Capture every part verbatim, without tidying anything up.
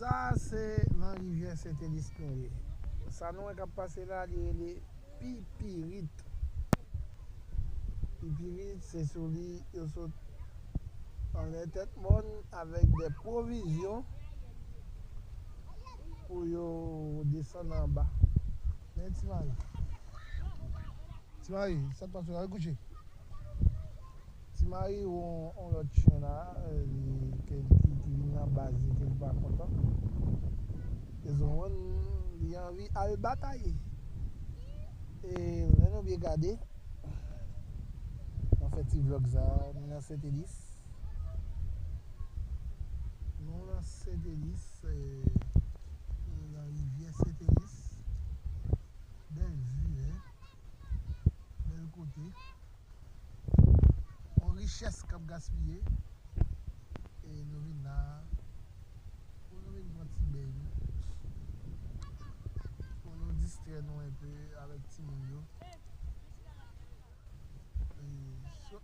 Sa se nan rivyè Sentelis nou ye. Sa nou wè k ap pase la, li rele pipirit. Pipirit, se sou li yo sot anlè tèt mòn avèk de pwovizyon pou yo desann anba. Men Ti Mari. Ti Mari, sa k pase la? Al kouche. Ti Mari, yon, yon lòt chen la, eh, li, ke, ki, ki vin nan baz li, ke li pa kontan. Rezon, li anvi al batay. E lè nou byen gade, nou fè ti vlòg sa, nou nan Sentelis. Nou nan Sentelis, eh, nan rivyè Sentelis. Bèl vi, en. Bèl kote. Yon richès k ap gaspiye. E nou vin la pou nou vin pran ti beny. Pou nou distrè nou enpe avèk timoun yo. E so-,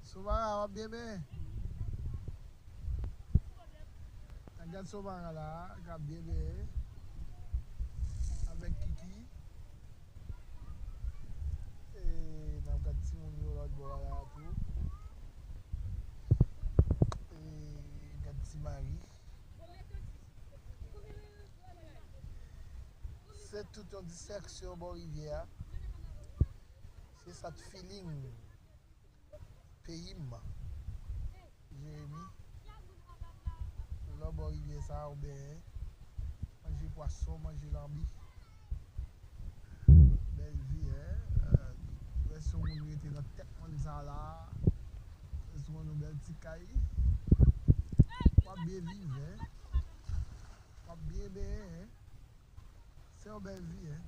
Sovara, w ap byen benyen? N ap gad Sovara la, k ap byen benyen. Avèk Kiki. E n ap gad timoun yo lòt bò a la tou. E gad Ti Mari. Se tout yon distrèksyon bò rivyè a. Se sa k feeling peyi m. Jeremi. Lè w bò rivyè sa a, ou benyen, manje pwason, manje lanbi. Bèl vi, en. Euh, lè se yon moun rete nan tèt mòn sa la, lè se yon bèl ti kay. W ap byen viv, en. W ap byen benyen, en. Se yon bèl vi, en.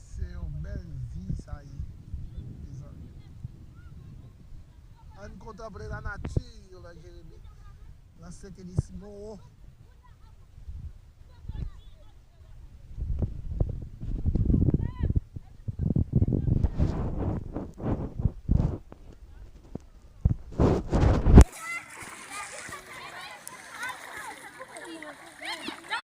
Se yon bèl vi sa ye, mezanmi. Ann kontanple lanati, Jeremi. Nan Sentelis Moro.